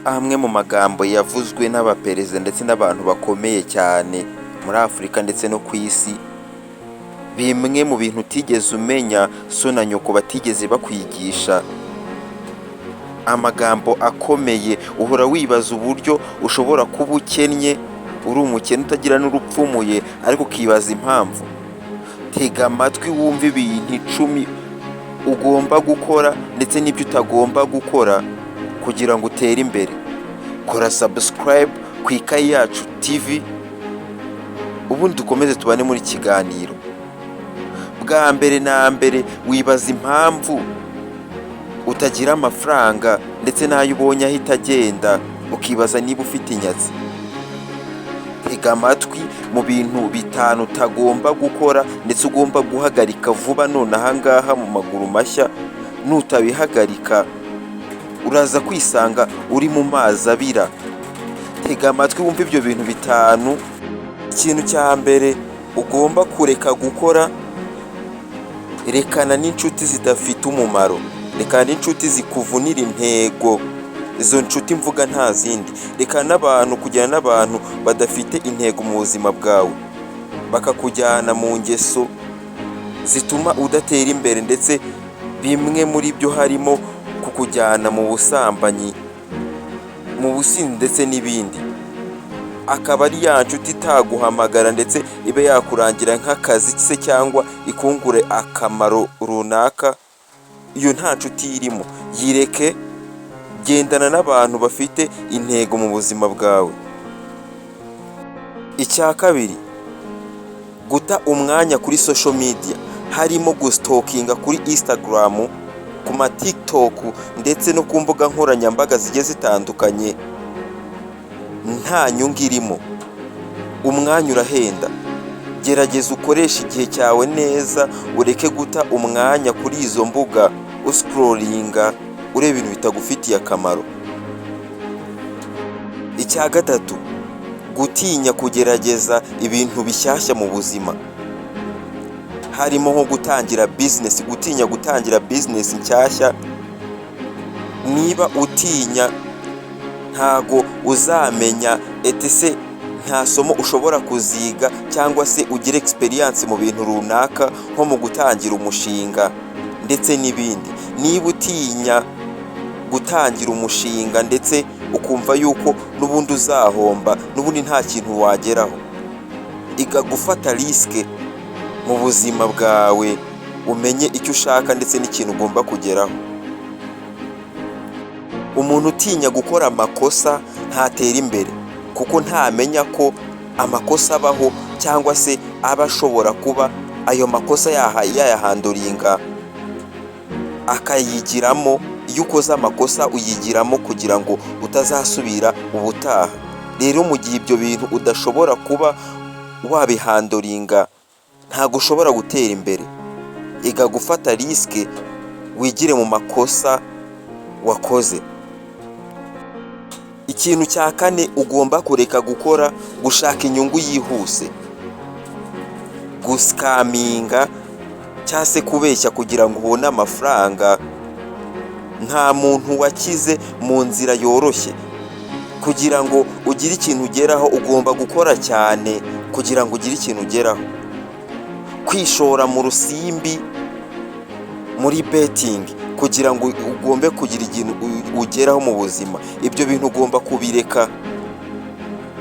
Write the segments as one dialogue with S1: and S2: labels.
S1: Amwe mu magambo yavuzwe n'abaperezida ndetse n'abantu bakomeye cyane muri Afurika ndetse no ku isi, bimwe mu bintu utigeze umenya, so na nyoko batigeze bakwigisha, amagambo akomeye. Uhora wibaza uburyo ushobora kuba ukennye, uri umukene utagira n'urupfumuye, ariko ukibaza impamvu. Tega amatwi wumve ibintu 10 ugomba gukora ndetse n'ibyo utagomba gukora kugira ngo utere imbere. Kora subscribe ku Ikayi Yacu TV, ubundi dukomeze tubane muri kiganiro. Bwa mbere na mbere, wibaza impamvu utagira amafaranga ndetse n'ayo ubonye ahita agenda, ukibaza niba ufite inyatsi. Tega amatwi mu bintu bitanu utagomba gukora ndetse ugomba guhagarika vuba none ahangaha mu maguru mashya. Nutabihagarika, uraza kwisanga uri mu mazi abira. Tega amatwi wumve ibyo bintu bitanu. Ikintu cya mbere ugomba kureka gukora: rekana n'inshuti zidafite umumaro, rekana n'inshuti zikuvunira intego. Izo nshuti mvuga nta zindi, reka n'abantu kujyana n'abantu badafite intego mu buzima bwawe, bakakujyana mu ngeso zituma udatera imbere, ndetse bimwe muri byo harimo kukujyana mu busambanyi, mu businzi ndetse n'ibindi. Akaba ari ya nshuti itaguhamagara ndetse ibe yakurangira nk'akazi se cyangwa ikungure akamaro runaka, iyo nta nshuti irimo, yireke. Gendana n'abantu bafite intego mu buzima bwawe. Icya kabiri, guta umwanya kuri social media, harimo gustalkinga kuri Instagram, ku ma TikTok ndetse no ku mbuga nkoranyambaga zigiye zitandukanye nta nyungu irimo. Umwanya urahenda. Gerageza ukoreshe igihe cyawe neza, ureke guta umwanya kuri izo mbuga uscrollinga ureba ibintu bitagufitiye akamaro. Icya gatatu, gutinya kugerageza ibintu bishyashya mu buzima, harimo nko gutangira business, gutinya gutangira business nshyashya. Niba utinya, ntago uzamenya ese nta somo ushobora kuziga cyangwa se ugire experience mu bintu runaka, nko mu gutangira umushinga ndetse n'ibindi. Niba utinya gutangira umushinga ndetse ukumva yuko n'ubundi uzahomba, n'ubundi nta kintu wageraho, iga gufata risk mu buzima bwawe, umenye icyo ushaka ndetse n'ikintu ugomba kugeraho. Umuntu utinya gukora amakosa ntatera imbere, kuko ntamenya ko amakosa abaho cyangwa se aba ashobora kuba ayo makosa yayahandlinga akayigiramo. Iyo ukoze amakosa uyigiramo kugira ngo utazasubira ubutaha. Rero mu gihe ibyo bintu udashobora kuba wabihandlinga, ntabwo ushobora gutera imbere. Iga gufata risk, wigire mu makosa wakoze. Ikintu cya kane ugomba kureka gukora: gushaka inyungu yihuse, guscaminga cyangwa se kubeshya kugira ngo ubone amafaranga. Nta muntu wakize mu nzira yoroshye. Kugira ngo ugire ikintu ugeraho, ugomba gukora cyane kugira ngo ugire ikintu ugeraho. Kwishora mu rusimbi, muri betting, kugira ngo ugombe kugira ikintu ugeraho mu buzima, ibyo bintu ugomba kubireka,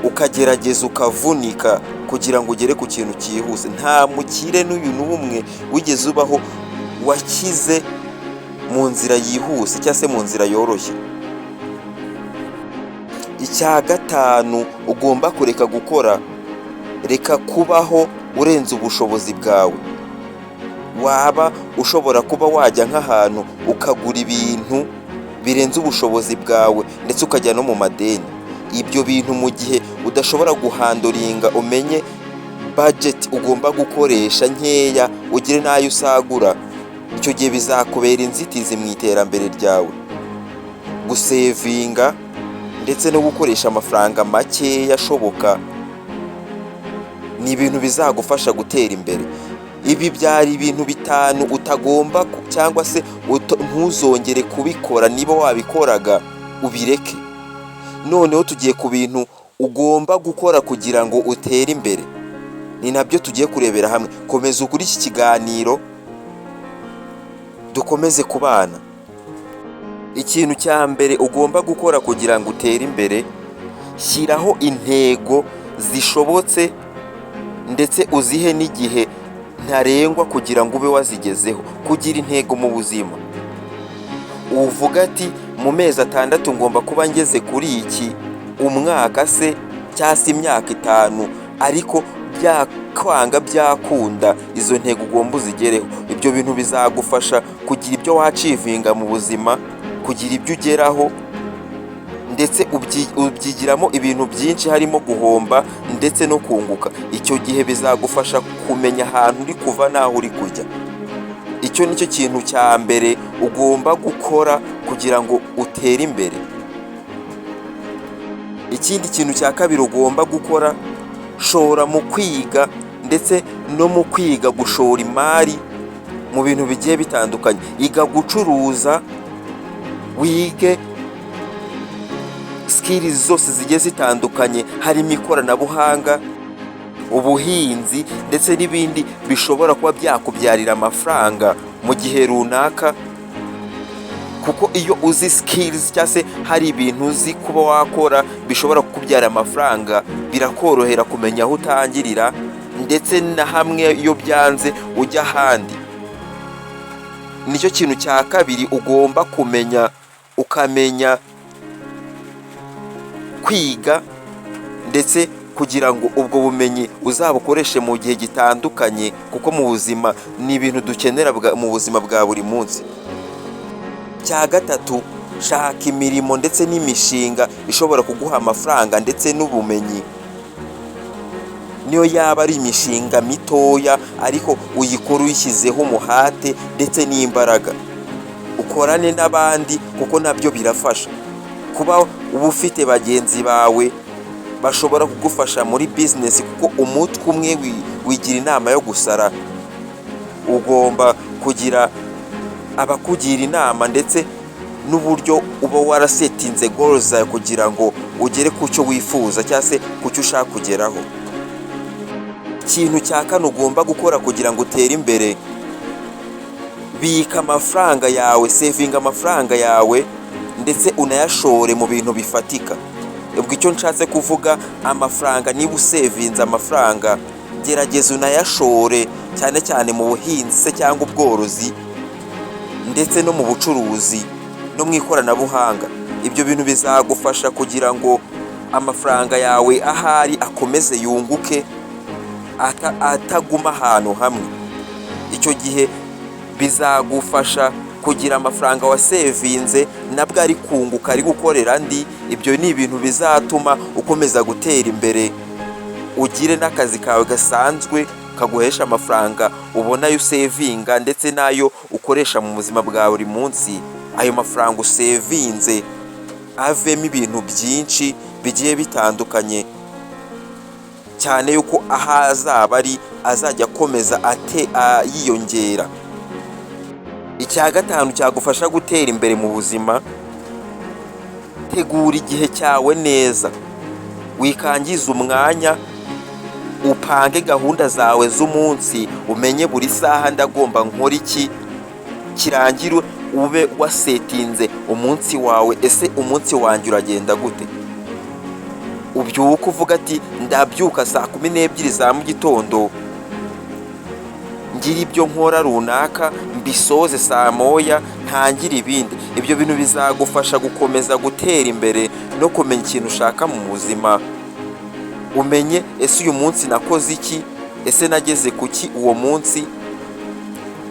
S1: ukagerageza ukavunika kugira ngo ugere ku kintu cyihuse. Nta mukire n'uyu n'umwe wigeze ubaho wakize mu nzira yihuse cyangwa se mu nzira yoroshye. Icya gatanu ugomba kureka gukora: reka kubaho urenze ubushobozi bwawe. Waba ushobora kuba wajya nk'ahantu ukagura ibintu birenze ubushobozi bwawe, ndetse ukajya no mu madeni. Ibyo bintu, mu gihe udashobora guhandlinga, umenye budget ugomba gukoresha nkeya, ugire n'ayo usagura, icyo gihe bizakubera inzitizi mu iterambere ryawe. Gusavinga ndetse no gukoresha amafaranga makeya ashoboka ni ibintu bizagufasha gutera imbere. Ibi byari ibintu bitanu utagomba cyangwa se ntuzongere kubikora. Niba wabikoraga, ubireke. Noneho tugiye ku bintu ugomba gukora kugira ngo utere imbere, ni nabyo tugiye kurebera hamwe. Komeza ukuri iki kiganiro, dukomeze kubana. Ikintu cya mbere ugomba gukora kugira ngo utere imbere: shyiraho intego zishobotse ndetse uzihe n'igihe ntarengwa kugira ngo ube wazigezeho. Kugira intego mu buzima, uvuga ati: "Mu mezi 6 ngomba kuba ngeze kuri iki, umwaka se cyangwa se imyaka 5." Ariko byakwanga byakunda, izo ntego ugomba uzigereho. Ibyo bintu bizagufasha kugira ibyo wachievinga mu buzima, kugira ibyo ugeraho, ndetse ubyigiramo ibintu byinshi, harimo guhomba ndetse no kunguka. Icyo gihe bizagufasha kumenya ahantu uri kuva n'aho uri kujya. Icyo ni cyo kintu cya mbere ugomba gukora kugira ngo utere imbere. Ikindi kintu cya kabiri ugomba gukora: shora mu kwiga ndetse no mu kwiga gushora imari mu bintu bigiye bitandukanye. Iga gucuruza, wige skills zose zigiye zitandukanye, harimo ikoranabuhanga, ubuhinzi ndetse n'ibindi bishobora kuba byakubyarira amafaranga mu gihe runaka. Kuko iyo uzi skills cyangwa se hari ibintu uzi kuba wakora bishobora kukubyara amafaranga, birakorohera kumenya aho utangirira, ndetse na hamwe iyo byanze ujya ahandi. Nicyo kintu cya kabiri ugomba kumenya, ukamenya kwiga, ndetse kugira ngo ubwo bumenyi uzabukoreshe mu gihe gitandukanye, kuko mu buzima ni ibintu dukenera mu buzima bwa buri munsi. Cya gatatu: shaka imirimo ndetse n'imishinga ishobora kuguha amafaranga ndetse n'ubumenyi. Niyo yaba ari imishinga mitoya, ariko uyikore uyishyizeho umuhate ndetse n'imbaraga, ukorane n'abandi, kuko nabyo birafasha kuba uba ufite bagenzi bawe bashobora kugufasha muri business, kuko umutwe umwe wigira inama yo gusara. Ugomba kugira abakugira inama ndetse n'uburyo uba warasettinze goals zawe kugira ngo ugere ku cyo wifuza cyangwa se ku cyo ushaka kugeraho. Ikintu cya kane ugomba gukora kugira ngo utere imbere: bika amafaranga yawe, savinga amafaranga yawe, ndetse unayashore mu bintu bifatika. Ubwo icyo nshatse kuvuga, amafaranga, niba usavinze amafaranga, gerageza unayashore cyane cyane mu buhinzi se cyangwa ubworozi, ndetse no mu bucuruzi no mu ikoranabuhanga. Ibyo bintu bizagufasha kugira ngo amafaranga yawe ahari akomeze yunguke, ataguma ahantu hamwe. Icyo gihe bizagufasha kugira amafaranga wasavinze nabwo ari kunguka, ari gukorera andi. Ibyo ni ibintu bizatuma ukomeza gutera imbere, ugire n'akazi kawe gasanzwe kaguhesha amafaranga, ubona ayo usavinga ndetse n'ayo ukoresha mu buzima bwa buri munsi. Ayo mafaranga usavinze avemo ibintu byinshi bigiye bitandukanye, cyane yuko aho azaba ari azajya akomeza yiyongera. Icya gatanu cyagufasha gutera imbere mu buzima: tegura igihe cyawe neza, wikangiza umwanya, upange gahunda zawe z'umunsi, umenye buri saha ndagomba nkora iki, kirangire ube wasettinze umunsi wawe. Ese umunsi wanjye uragenda gute? Ubyuka uvuga ati: "Ndabyuka saa 12 za mu gitondo, ngira ibyo nkora runaka, mbisoze saa 1, ntangire ibindi." Ibyo bintu bizagufasha gukomeza gutera imbere no kumenya ikintu ushaka mu buzima. Umenye: ese uyu munsi nakoze iki? Ese nageze ku ki uwo munsi?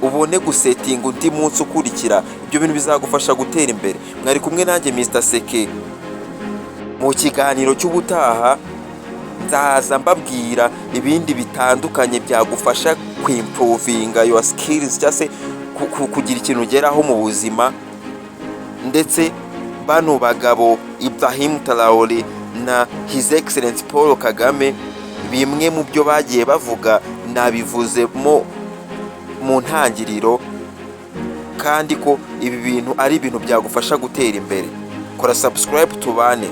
S1: Ubone gusettinga undi munsi ukurikira. Ibyo bintu bizagufasha gutera imbere. Mwari kumwe nanjye Mr Seke. Mu kiganiro cy'ubutaha nzaza mbabwira ibindi bitandukanye byagufasha kwimprovinga your skills cyangwa se kugira ikintu ugeraho mu buzima. Ndetse bano bagabo Ibrahim Traore na His Excellence Paul Kagame, bimwe mu byo bagiye bavuga nabivuzemo mu ntangiriro, kandi ko ibi bintu ari ibintu byagufasha gutera imbere. Kora subscribe, tubane.